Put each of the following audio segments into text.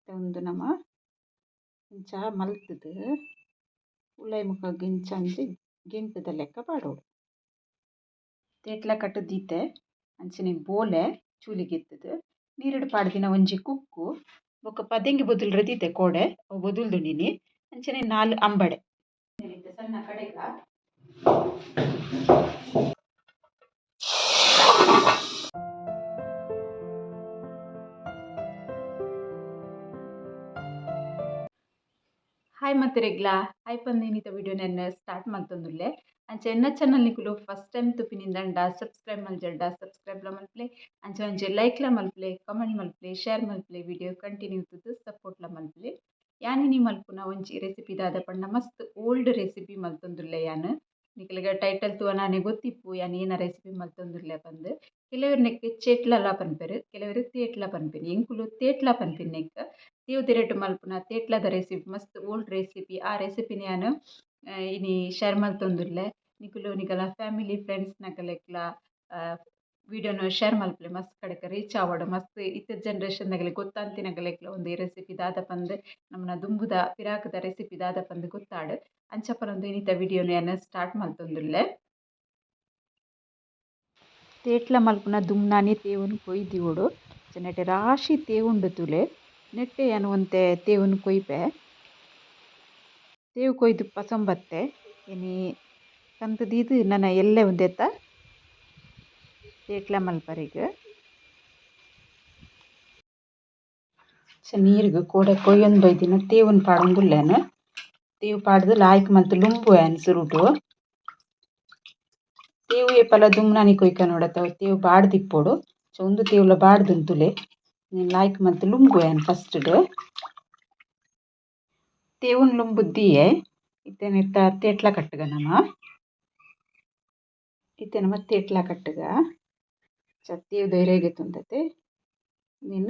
ಉಂದು ನಮ ಇಂಚ ಮಲ್ತ್‌ದ್ ಉಲಾಯಿ ಮುಖಗ್ ಇಂಚ ಒಂಜಿ ಗೆಂಟ್‌ದ ಲೆಕ್ಕ ಪಾಡೊಡು. ತೇಟ್ಲ ಕಟ್ಟು ದೀತೆ ಅಂಚನೆ ಬೋಲೆ ಚೂಲಿಗಿತ್ತುದು ನೀರುಡು ಪಾಡ್ದಿನ ಒಂಜಿ ಕುಕ್ಕು ಬೊಕ್ಕ ಪದೆಂಗಿ ಬೊದುಲ್ರೆ ದೀತೆ ಕೋಡೆ ಅವು ಬೊದುಲ್ದುಂಡಿನಿ ಅಂಚನೆ ನಾಲ್ ಅಂಬಡೆ. ಸಣ್ಣ ಕಡೆಗ. ಹಾಯ್ ಮತ್ತೆರೆಗ್ಲಾ ಹಾಯ್ ಪಂದಿನಿತ ವಿಡಿಯೋ ನೆನ್ನ ಸ್ಟಾರ್ಟ್ ಮಲ್ತೊಂದುಲ್ಲೆ. ಅಂಚ ಎನ್ನ ಚಾನಲ್ ನಿಕುಲು ಫಸ್ಟ್ ಟೈಮ್ ತುಪಿನಿಂದಂಡ ಸಬ್ಸ್ಕ್ರೈಬ್ ಮಲ್ಜಲ್ಡ ಸಬ್ಸ್ಕ್ರೈಬ್ಲ ಮಲ್ಪಲೆ, ಅಂಚ ಒಂಜಿ ಲೈಕ್ಲ ಮಲ್ಪಲೆ, ಕಮೆಂಟ್ ಮಲ್ಪಲೆ, ಶೇರ್ ಮಲ್ಪಲೆ, ವಿಡಿಯೋ ಕಂಟಿನ್ಯೂ ತುದು ಸಪೋರ್ಟ್ಲ ಮಲ್ಪಲೆ. ಯಾನ್ ಇನಿ ಮಲ್ಪುನ ಒಂಜಿ ರೆಸಿಪಿ ದಾದ ಪಂಡ ಮಸ್ತ್ ಓಲ್ಡ್ ರೆಸಿಪಿ ಮಲ್ತೊಂದುಲ್ಲೆ ಯಾನ್. ನಿಕುಲೆಗ್ ಟೈಟಲ್ ತೂವನಾನೆ ಗೊತ್ತಿಪ್ಪು ಯಾನ್ ಏನ ರೆಸಿಪಿ ಮಲ್ತೊಂದುಲ್ಲೆ ಪಂದ್. ಕೆಲವೆರ್ ನೆಕ್ಕ್ ಚೇಟ್ಲಲ ಪನ್ಪೆರ್, ಕೆಲವೆರ್ ತೇಟ್ಲ ಪನ್ಪೆರ್. ಎಂಕುಲು ತೇಟ್ಲ ಪನ್ಪಿನ ನೆಕ್ಕ್. ತೇವು ಮಲ್ಪುನ ತೇಟ್ಲದ ರೆಸಿಪಿ ಮಸ್ತ್ ಓಲ್ಡ್ ರೆಸಿಪಿ. ಆ ರೆಸಿಪಿನ ಯಾನ್ ಇನಿ ಶೇರ್ ಮಲ್ತೊಂದುಲ್ಲೆ. ನಿಕುಲು ನಿಕಲ ಫ್ಯಾಮಿಲಿ ಫ್ರೆಂಡ್ಸ್ ನಕಲೆಗ್ಲ ವಿಡಿಯೋನ ಶೇರ್ ಮಲ್ಪಲೆ, ಮಸ್ತ್ ಕಡೆಕ್ ರೀಚ್ ಆವಡ್. ಮಸ್ತ್ ಇತ್ತೆದ ಜನ್ರೇಷನ್ ದಗಲೆಗ್ ಗೊತ್ತಾಂತಿನಗಲೆಗ್ಲ ಒಂದು ಈ ರೆಸಿಪಿ ದಾದ ಪಂದ್, ನಮನ ದುಂಬುದ ಪಿರಾಕ್‌ದ ರೆಸಿಪಿ ದಾದ ಪಂದ್ ಗೊತ್ತಾಡ್. ಅಂಚ ಪನೊಂದು ಇನಿತ ವಿಡಿಯೋನ ಯಾನ್ ಸ್ಟಾರ್ಟ್ ಮಲ್ತೊಂದುಲ್ಲೆ. ತೇಟ್ಲ ಮಲ್ಪುನ ದುಂಬುನಾನಿ ತೇವುನು ಕೊಯ್ದಿವೊಡು. ನೆಟೆ ರಾಶಿ ತೇವು ಉಂಡು ತೂಲೆ. ನೆಟ್ಟೆ ಯಾನ್ ಒಂತೆ ತೇವುನು ಕೊಯ್ಪೆ. ತೇವು ಕೊಯ್ದು ಪಸೊಂಬತ್ತೆ ಇನಿ ಕಂತ್ ದೀದ್ ನನ ಎಲ್ಲೆ ಉಂದೆತ ತೇಟ್ಲ ಮಲ್ಪರೆಗ್. ನೀರ್‌ಗ್ ಕೋಡೆ ಕೊಯ್ಯೊಂದು ಬೈದಿನ ತೇವುನು ಪಾಡೊಂದುಲ್ಲೆ ಯಾನ್. ತೇವು ಪಾಡ್ದು ಲಾಯ್ಕ್ ಮಲ್ತ್ ಲುಂಬುವೆ ಯಾನ್ ಸುರುಟು. ತೇವು ಏಪಲ ದುಂಬುನಾನಿ ಕೊಯ್ಕನೊಡತ ತೇವು ಬಾಡ್ದಿಪ್ಪೊಡು. ಸೊ ಉಂದು ತೇವುಲ ಬಾಡ್ದುಂಡು ತೂಲೆ. ನೆನ್ ಲಾಯ್ಕ್ ಮಲ್ತ್ ಲುಂಬುವೆ ಯಾನ್ ಫಸ್ಟ್‌ಡ್. ತೇವುನು ಲುಂಬುದು ದೀಯೆ. ಇತ್ತೆ ನೆತ್ತ ತೇಟ್ಲ ಕಟ್ಟುಗ ನಮ. ಇತ್ತೆ ನಮ ತೇಟ್ಲ ಕಟ್ಟುಗ. ತೇವುದ ಇರೆಗ್ ತೂಂದತೆ ನೆನ್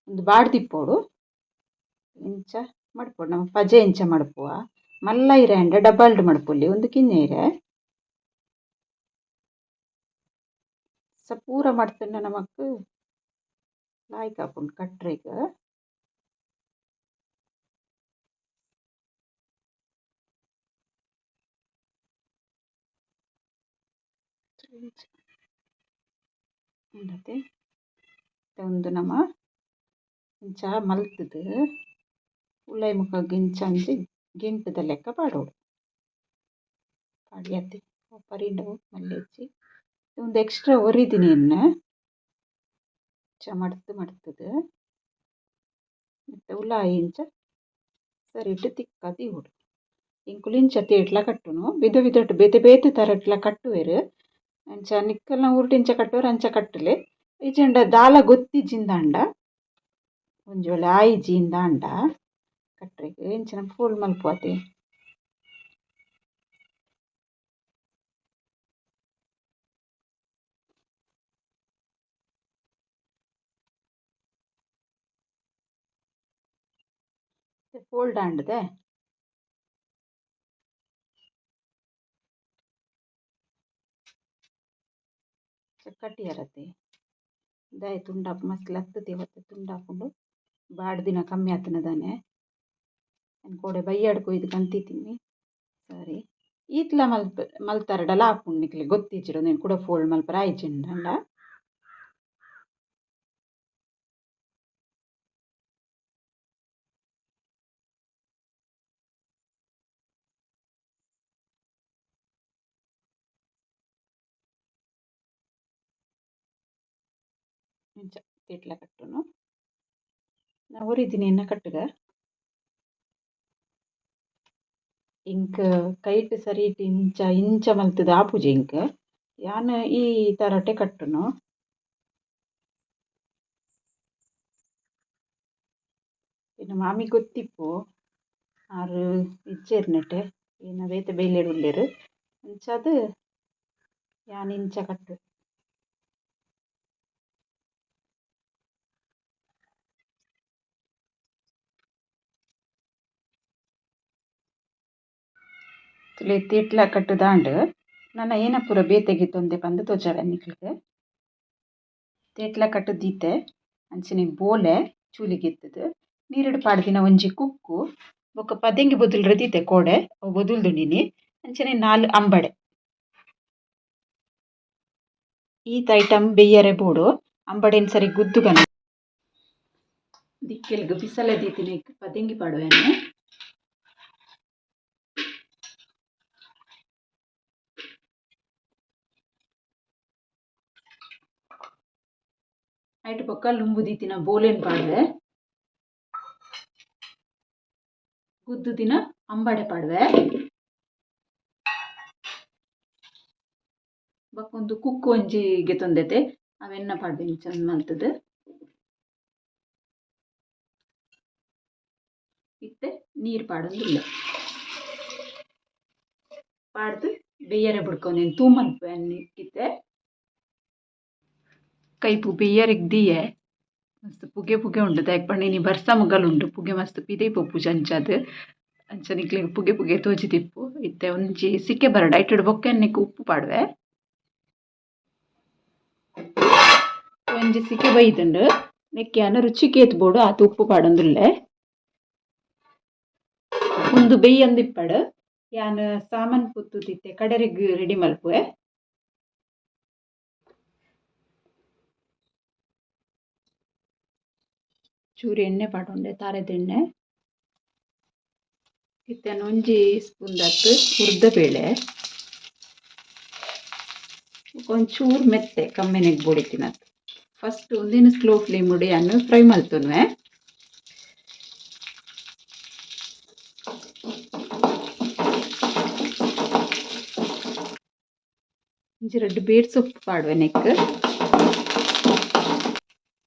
ಉಂದು ಬಾಡ್ದಿಪ್ಪೊಡು. ಇಂಚ ಮಡ್ಪೊಡು ನಮ ಪಜೆ ಇಂಚ ಮಡ್ಪುವ. ಮಲ್ಲ ಇರೆ ಆಂಡ ಡಬಲ್‌ಡ್ ಮಡ್ಪೊಲಿ ಉಂದು ಕಿನ್ಯ ಇರೆ. ಸೊ ಪೂರ ಮಡ್ತ್ಂಡ ನಮಕ್ ಲಾಯ್ಕ್ ಆಪುಂಡು ಕಟ್ರೆಗ್. ಉಂದತೆ ಉಂದು ನಮ ಇಂಚ ಮಲ್ತ್‌ದ್ ಉಲಾಯಿ ಮುಖಗ್ ಇಂಚ ಒಂಜಿ ಗೆಂಟ್‌ದ ಲೆಕ್ಕ ಪಾಡೊಡು. ಪಾಡ್ಯತೆ ಪರಿಂಡ ಮಲ್ಲೆಜ್ಜಿ. ಉಂದು ಎಕ್ಸ್ಟ್ರಾ ಒರಿದಿನಿ ಎನ್ನ. ಇಂಚ ಮಡ್ತ್ ಮಡ್ತ್‌ದ್ ಇತ್ತೆ ಉಲಾಯಿ ಇಂಚ ಸರಿಟ್ ತಿಕ್ಕ ದೀವೊಡು. ಎಂಕುಲು ಇಂಚ ತೇಟ್ಲ ಕಟ್ಟುನು ವಿಧ ವಿಧಟ್ ಬೇತೆ ಬೇತೆ ತರಟ್ಲ ಕಟ್ಟುವೆರ್. ಅಂಚ ನಿಕಲ್ನ ಊರುಡು ಎಂಚ ಕಟ್ಟುವೆರ್ ಅಂಚ ಕಟ್ಟುಲೆ. ಇಜ್ಜಂಡ ದಾಲ ಗೊತ್ತಿಜ್ಜಿಂದಾಂಡ ಒಂಜಿ ವೇಳೆ ಆಯಿಜಿ ಇಂದಾಂಡ ಕಟ್ರೆಗ್ ಇಂಚಿನ ಫೋಲ್ಡ್ ಮಲ್ಪುವತೆ. ಫೋಲ್ಡ್ ಆಂಡ್‌ದೆ. ಕಟ್ಟಿಯರತೆ ದಾಯೆ ತುಂಡಾಪು ಮಸ್ತ್ ಲತ್ತ್ ತೇವತ್ತೆ ತುಂಡಾಪುಂಡು. ಬಾಡ್ದಿನ ಕಮ್ಮಿ ಆತುಂಡ ದಾನೆ. ಯಾನ್ ಕೋಡೆ ಬಯ್ಯಾಡ್ ಕೊಯ್ದು ಕಂತಿದ್ದೀನಿ. ಸರಿ ಈತ್ಲ ಮಲ್ಪ್ ಮಲ್ತರಡಲ ಆಪುಂಡು ನಿಕ್ಲೆಗ್ ಗೊತ್ತಿಜ್ಜಿಡ ಉಂದೆನ್ ಕುಡ ಫೋಲ್ಡ್ ಮಲ್ಪರೆ ಆಯಿಜಿಂದಾಂಡ. ಇಂಚ ತೇಟ್ಲ ಕಟ್ಟುನು. ಒರಿದಿನ ಕಟ್ಟುಗ. ಎಂಕ್ ಕೈಟ್ ಸರಿಟ್ ಇಂಚ ಇಂಚ ಮಲ್ತ್‌ದ್ ಆಪುಜಿ ಎಂಕ್. ಯಾನ್ ಈ ತರಟೆ ಕಟ್ಟುನು. ಎನ್ನ ಮಾಮಿ ಗೊತ್ತಿಪ್ಪು. ಆರ್ ಇಜ್ಜೆರ್ ನೆಟೆ. ಎನ್ನ ಬೇತೆ ಬೇಲೆಡ್ ಉಲ್ಲೆರ್. ಅಂಚಾದ್ ಯಾನ್ ಇಂಚ ಕಟ್ಟುವೆ. ತೂಲೆ ತೇಟ್ಲ ಕಟ್ಟುದಾಂಡ್. ನನ ಏನ ಪೂರ ಬೇತೆ ಗೆತೊಂದೆ ಪಂದ್ ತೋಜಾವೆ ನಿಕ್ಲೆಗ್. ತೇಟ್ಲ ಕಟ್ಟು ದೀತೆ ಅಂಚನೆ ಬೋಲೆ ಚೂಲಿಗಿತ್ತುದು. ನೀರುಡು ಪಾಡ್ದಿನ ಒಂಜಿ ಕುಕ್ಕು ಬೊಕ ಪದೆಂಗಿ ಬೊದುಲ್ರೆ ದೀತೆ ಕೋಡೆ ಅವು ಬೊದುಲ್ದುಂಡಿನಿ ಅಂಚನೆ ನಾಲ್ ಅಂಬಡೆ. ಈತ್ ಐಟಮ್ ಬೆಯ್ಯರೆ ಬೋಡು ಅಂಬಡೆನ್ ಸರಿ ಗುದ್ದುಗನ ದಿಕ್ಕೆಲ್ಗ್ ಬಿಸಲೆ ದೀತಿನೈಕ್ ಪದೆಂಗಿ ಪಾಡುವೆ. ಐಟ್ ಬೊಕ್ಕ ಲುಂಬು ದೀತಿನ ಬೋಲೆನ್ ಪಾಡುವೆ. ಗುದ್ದುದಿನ ಅಂಬಡೆ ಪಾಡುವೆ. ಬೊಕ್ಕ ಉಂದು ಕುಕ್ಕು ಒಂಜಿ ಗೆತೊಂದೆತೆ ಅವೆನ್ನ ಪಾಡುವೆ ಇಂಚ ಮಲ್ತುದು. ಇತ್ತೆ ನೀರ್ ಪಾಡೊಂದುಲ್ಲೆ. ಪಾಡ್ದ್ ಬೆಯ್ಯರೆ ಬುಡ್ಕ ಉಂದೆನ್ ತೂ ಮನ್ಪುವೆ ಇತ್ತೆ. ಕೈಪು ಬೆಯ್ಯರೆಗ್ ದೀಯೆ ಮಸ್ತ್ ಪುಗೆ ಪುಗೆ ಉಂಡು ದಾಯೆ ಪಂಡ ಇನಿ ಬರ್ಸ ಮುಗಲ್ ಉಂಡು ಪುಗೆ ಮಸ್ತ್ ಪಿದಯಿ ಪೋಪುಜಿ ಅಂಚಾದ್ ಅಂಚ ನಿಕ್ಲೆಗ್ ಪುಗೆ ಪುಗೆ ತೋಜಿದಿಪ್ಪು. ಇತ್ತೆ ಒಂಜಿ ಸಿಕ್ಕೆ ಬರಡ್ ಐಟೆಡ್ ಬೊಕ್ಕ ನೆಕ್ಕ್ ಉಪ್ಪು ಪಾಡುವೆ. ಒಂಜಿ ಸಿಕ್ಕೆ ಬೈದುಂಡು ನೆಕ್ಕ್ ಯಾನ್ ರುಚಿಗ್ ಏತ್ ಬೋಡು ಆತ್ ಉಪ್ಪು ಪಾಡೊಂದುಲ್ಲೆ. ಉಂದು ಬೆಯ್ಯೊಂದು ಇಪ್ಪಡ್ ಯಾನ್ ಸಾಮಾನ್ ಪೊತ್ತುದಿತ್ತೆ ಕಡೆರೆಗ್ ರೆಡಿ ಮಲ್ಪುವೆ. ಚೂರು ಎಣ್ಣೆ ಪಾಡೊಂಡೆ ತಾರೆದ ಎಣ್ಣೆ. ಇತ್ತೆ ಯಾನ್ ಒಂಜಿ ಸ್ಪೂನ್ ದಾತ್ ಉರ್ದ ಬೇಳೆ ಒಂಚೂರು ಮೆತ್ತೆ ಕಮ್ಮೆನೆಗ್ ಬೋಡಿತ್ತಿನಾತ್. ಫಸ್ಟ್ ಉಂದೆನ್ ಸ್ಲೋ ಫ್ಲೇಮ್ ಡ್ ಯಾನ್ ಫ್ರೈ ಮಲ್ತೊನುವೆ. ಒಂಜಿ ರಡ್ಡ್ ಬೇರ್ ಸೊಪ್ಪು ಪಾಡುವೆ ನೆಕ್ಕ್.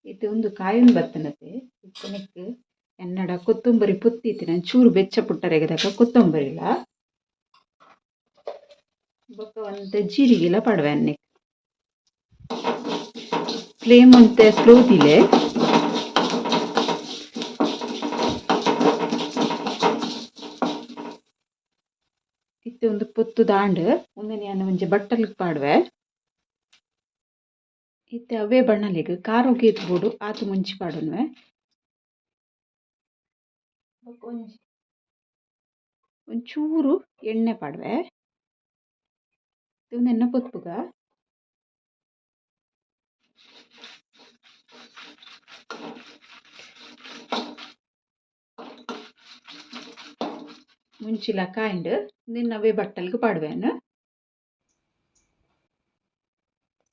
ಇತ್ತೆ ಉಂದು ಕಾಯೊಂದು ಬತ್ತುಂಡತೆ ಇತ್ತೆ ನೆಕ್ಕ್ ಎನ್ನಡ ಕೊತ್ತಂಬರಿ ಪೊತ್ತಿ ಇತ್ತಿನ ಚೂರು ಬೆಚ್ಚ ಪುಟ್ಟರೆಗದಕ ಕೊತ್ತಂಬರಿಲ ಬೊಕ್ಕ ಒಂತೆ ಜೀರಿಗೆಲ ಪಾಡುವೆ ನೆಕ್ಕ್. ಫ್ಲೇಮ್ ಒಂತೆ ಸ್ಲೋ ದೀಲೆ. ಇತ್ತೆ ಉಂದು ಪೊತ್ತುದಾಂಡ್ ಉಂದೆನ್ ಯಾನ್ ಒಂಜಿ ಬಟ್ಟಲ್ಗ್ ಪಾಡುವೆ. ಇತ್ತೆ ಅವ್ವೇ ಬಣ್ಣಲೆಗ್ ಖಾರೊಗು ಏತ್ ಬೋಡು ಆತ್ ಮುಂಚಿ ಪಾಡೊನುವೆ. ಬೊಕ್ಕ ಒಂಜಿ ಒಂಚೂರು ಎಣ್ಣೆ ಪಾಡುವೆ. ಉಂದೆನ್ ಪೊತ್ತುಗ. ಮುಂಚಿಲ ಕಾಯಿಂಡ್ ಉಂದೆನ್ ಅವ್ವೇ ಬಟ್ಟಲ್ಗ್ ಪಾಡುವೆ ಯಾನ್.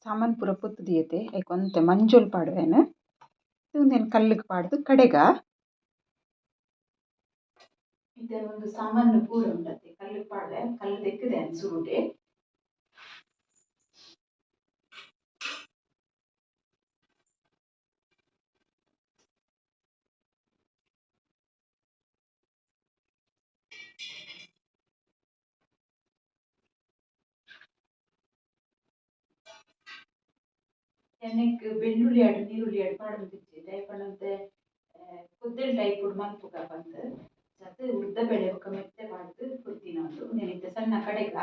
ಸಾಮಾನ್ ಪೂರ ಪೊತ್ತು ದೀಯೆತೆ ಐಕ್ ಒಂತೆ ಮಂಜೊಲ್ ಪಾಡುವೆ ಯಾನ್. ಉಂದೆನ್ ಕಲ್ಲುಗ್ ಪಾಡ್ದ್ ಕಡೆಗ. ಇತ್ತೆ ಉಂದು ಸಾಮಾನ್ ಪೂರ ಉಂಡತೆ ಕಲ್ಲುಗ್ ಪಾಡುವೆ ಕಲ್ಲ್ ದೆಕ್ಕುದೆ ಯಾನ್ ಸುರುಟೆ. ಎಣ್ಣೆಗ್ ಬೆಳ್ಳುಳ್ಳಿ ಆಡ್ ನೀರುಳ್ಳಿ ಆಡ್ ಪಾಡೊಂದಿಜ್ಜಿ ದಾಯೆ ಪಂಡ ಒಂತೆ ಕೊದ್ದೆಲ್ ಟೈಪ್ ಮನ್ಪುಗ ಪಂದ್ ಅಂಚಾದ್ ಉರ್ದ ಬೇಳೆ ಬೊಕ್ಕ ಮೆತ್ತೆ ಪಾಡ್ದ್ ಕೊರ್ತಿನ ಉಂದು ಉಂದೆನ್ ಇತ್ತೆ ಸಣ್ಣ ಕಡೆಗ.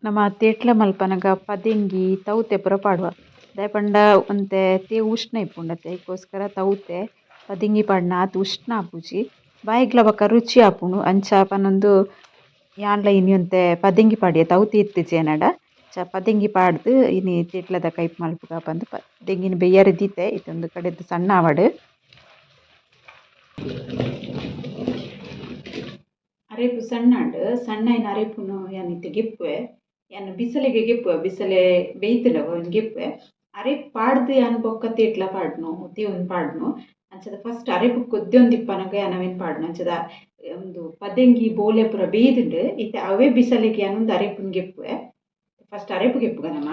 ನಮ ತೇಟ್ಲ ಮಲ್ಪನಗ ಪದೆಂಗಿ ತೌತೆ ಪೂರ ಪಾಡುವ ದಾಯೆ ಪಂಡ ಒಂತೆ ತೇವು ಉಷ್ಣ ಇಪ್ಪುಂಡತೆ ಐಕೋಸ್ಕರ ತೌತೆ ಪದೆಂಗಿ ಪಾಡ್ಂಡ ಆತ್ ಉಷ್ಣ ಆಪುಜಿ ಬಾಯಿಗ್ಲ ಬೊಕ ರುಚಿ ಆಪುಂಡು ಅಂಚ ಪನೊಂದು ಯಾನ್ಲ ಇನಿ ಒಂತೆ ಪದೆಂಗಿ ಪಾಡ್ಯೆ ತೌತೆ ಇತ್ತಿಜಿ ಎನಡ ಅಂಚ ಪದೆಂಗಿ ಪಾಡ್ದ್ ಇನಿ ತೇಟ್ಲದ ಕೈಪು ಮಲ್ಪುಗ ಪಂದ್ ಪದೆಂಗಿನ್ ಬೆಯ್ಯರೆ ದೀತೆ ಇತ್ತೆ ಉಂದು ಕಡೆದ್ ಸಣ್ಣ ಆವಡ್. ಅರೇಪು ಸಣ್ಣ ಆಂಡ್ ಸಣ್ಣ ಆಯಿನ ಅರೇಪುನು ಯಾನ್ ಇತ್ತೆ ಗೆಪ್ಪುವೆ ಯಾನ್ ಬಿಸಲೆಗ್ ಗೆಪ್ಪುವೆ ಬಿಸಲೆ ಬೆಯ್ತ್ಂಡ ಅವೆನ್ ಗೆಪ್ಪುವೆ ಅರೇಪು ಪಾಡ್ದ್ ಯಾನ್ ಬೊಕ್ಕ ತೇಟ್ಲ ಪಾಡ್ನು ತೇವುನ್ ಪಾಡ್ನು ಅಂಚಾದ್ ಫಸ್ಟ್ ಅರೇಪು ಕೊದ್ಯೊಂದಿಪ್ಪನಗ ಯಾನ್ ಅವೆನ್ ಪಾಡ್ನು ಅಂಚಾದ್ ಉಂದು ಪದೆಂಗಿ ಬೋಲೆ ಪೂರ ಬೆಯ್ದ್ಂಡ್ ಇತ್ತೆ ಅವೇ ಬಿಸಲೆಗ್ ಯಾನ್ ಉಂದು ಅರೇಪುನ್ ಗೆಪ್ಪುವೆ ಫಸ್ಟ್ ಅರೇಪು ಗೆಪ್ಪುಗ ನಮ.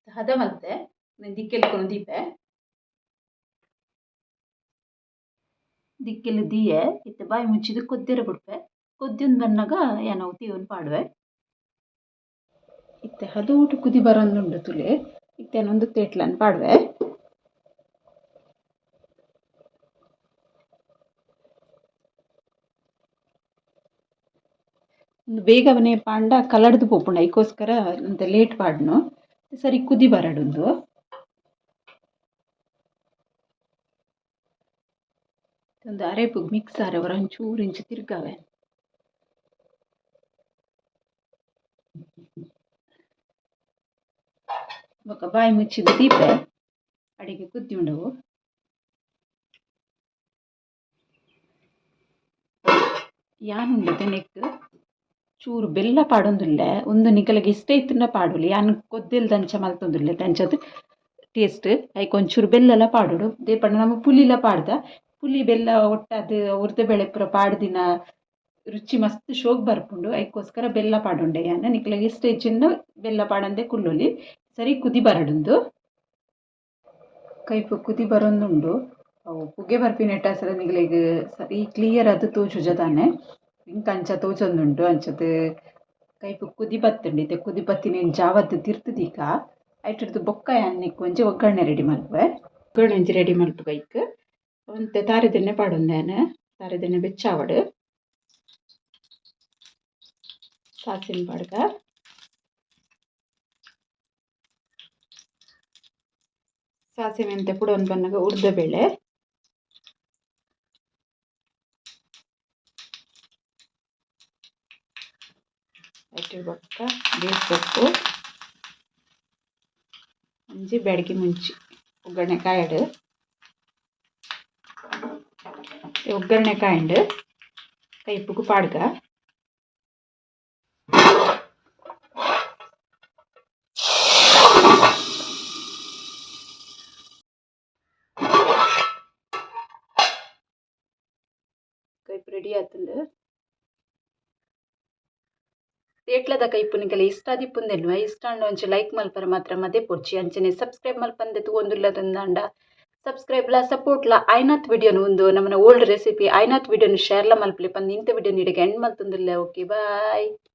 ಹದ ಮಲ್ತೆ ದಿಕ್ಕೆಲ್ ಕೊನು ದೀಪೆ. ದಿಕ್ಕೆಲ್ ದೀಯೆ. ಇತ್ತೆ ಬಾಯಿ ಮುಚ್ಚಿದ್ ಕೊದ್ದೆರೆ ಬುಡ್ಪೆ. ಕೊದ್ಯೊಂದು ಬನ್ನಗ ಯಾನ್ ಅವು ತೇವೊಂದು ಪಾಡುವೆ. ಇತ್ತೆ ಹದೋಟು ಕುದಿ ಬರೊಂದುಂಡು ತುಲೆ. ಇತ್ತೆ ಯಾನ್ ಉಂದು ತೇಟ್ಲನ್ ಪಾಡುವೆ. ಉಂದು ಬೇಗನೆ ಪಾಂಡ ಕಲಡ್ದು ಪೋಪುಂಡು, ಐಕೋಸ್ಕರ ಒಂತೆ ಲೇಟ್ ಪಾಡ್ನು. ಸರಿ ಕುದಿ ಬರಡುಂದು. ಒಂದು ಅರೆಪುಗ್ ಮಿಕ್ಸ್ ಆರೆ ಒಂಚೂರು ಇಂಚ ತಿರ್ಗಾವೆ. ಬೊಕ ಬಾಯಿ ಮುಚ್ಚಿದ್ ದೀಪೆ. ಅಡಿಗೆ ಕುದ್ದಿ ಉಂಡವು. ಯಾನ್ ಉಂಡೆ ನೆಕ್ಕ್ ಚೂರು ಬೆಲ್ಲ ಪಾಡೊಂದುಲ್ಲೆ. ಉಂದು ನಿಕಲೆಗ್ ಇಷ್ಟ ಇತ್ತ್ಂಡ ಪಾಡೊಲಿ. ಯಾನ್ ಕೊದ್ದೆಲ್ದಂಚ ಮಲ್ತೊಂದುಲ್ಲೆ ಅಂಚದ್ ಟೇಸ್ಟ್. ಐಕ್ ಒಂಚೂರು ಬೆಲ್ಲಲ ಪಾಡೊಡು. ದಾಯೆ ಪಂಡ ನಮ ಪುಲಿಲ ಪಾಡ್ದ. ಪುಲಿ ಬೆಲ್ಲ ಒಟ್ಟಾದ್ ಉರ್ದೆಬೇಳೆ ಪೂರ ಪಾಡ್ದಿನ ರುಚಿ ಮಸ್ತ್ ಶೋಕ್ ಬರ್ಪುಂಡು. ಐಕೋಸ್ಕರ ಬೆಲ್ಲ ಪಾಡೊಂಡೆ ಯಾನ್. ನಿಕಲೆಗ್ ಇಷ್ಟ ಇಜ್ಜಿಂಡ ಬೆಲ್ಲ ಪಾಡಂದೆ ಕುಲ್ಲೊಲಿ. ಸರಿ ಕುದಿ ಬರಡುಂದು. ಕೈಪು ಕುದಿ ಬರೊಂದುಂಡು. ಅವು ಪುಗೆ ಬರ್ಪಿನೆಟ್ಟ ಅಸಲ್ ನಿಕಲೆಗ್ ಸರಿ ಕ್ಲಿಯರ್ ಆದ್ ತೋಜುಜ ದಾನೆ. ಎಂಕ್ ಅಂಚ ತೋಜೊಂದುಂಡು. ಅಂಚದ್ ಕೈಪು ಕುದಿ ಬತ್ತುಂಡು. ಇತ್ತೆ ಕುದಿ ಬತ್ತಿನೆನ್ ಜಾವದ್ ತಿರ್ತ್ ದೀಕ. ಐಟುರ್ದು ಬೊಕ್ಕ ಯಾನ್ ನೆಕ್ಕ್ ಒಂಜಿ ಒಗ್ಗರಣೆ ರೆಡಿ ಮಲ್ಪುವೆ. ಒಗ್ಗರಣೆ ಒಂಜಿ ರೆಡಿ ಮಲ್ಪುಗ ಐಕ್. ಒಂತೆ ತಾರೆದೆಣ್ಣೆ ಪಾಡೊಂದೆ ಯಾನ್. ತಾರೆದೆಣ್ಣೆ ಬೆಚ್ಚ ಆವಡ್. ಸಾಸಿವೆ ಪಾಡ್ಗ. ಸಾಸಿವೆ ಒಂತೆ ಪುಡೊಂದು ಬನ್ನಗ ಉದ್ದಿಬೇಳೆ. ಐಟ್ ಬೊಕ್ಕ ಬೇಸೊಪ್ಪು ಒಂಜಿ ಬ್ಯಾಡಗಿ ಮುಂಚಿ ಒಗ್ಗರಣೆ ಕಾಯಡ್. ಒಗ್ಗರಣೆ ಕಾಯಿಂಡ್ ಕೈಪುಗು ಪಾಡ್ಗ. ಕೈಪು ರೆಡಿ ಆತುಂಡು. ತೇಟ್ಲದ ಕೈಪು ನಿಕಲೆ ಇಷ್ಟ ಆದಿಪ್ಪುಂದೆನ್ನುವ. ಇಷ್ಟ ಆಂಡ ಒಂಚಿ ಲೈಕ್ ಮಲ್ಪರೆ ಮಾತ್ರ ಮದೆ ಪೊರ್ಚಿ. ಅಂಚನೆ ಸಬ್ಸ್ಕ್ರೈಬ್ ಮಲ್ಪಂದೆ ತೂವೊಂದುಲ್ಲದಂದಾಂಡ ಸಬ್ಸ್ಕ್ರೈಬ್ ಲಾ ಸಪೋರ್ಟ್ ಲಾ ಆಯ್ನಾತ್ ವಿಡಿಯೋನು ಉಂದು ನಮನ ಓಲ್ಡ್ ರೆಸಿಪಿ ಆಯ್ನಾತ್ ವಿಡಿಯೋನು ಶೇರ್ ಲ ಮಲ್ಪುಲೆ ಪಂದ್ ಇಂತ ವಿಡಿಯೋ ಇಡೆಗ್ ಎಂಡ್ ಮಲ್ತೊಂದುಲ್ಲೆ. Okay bye.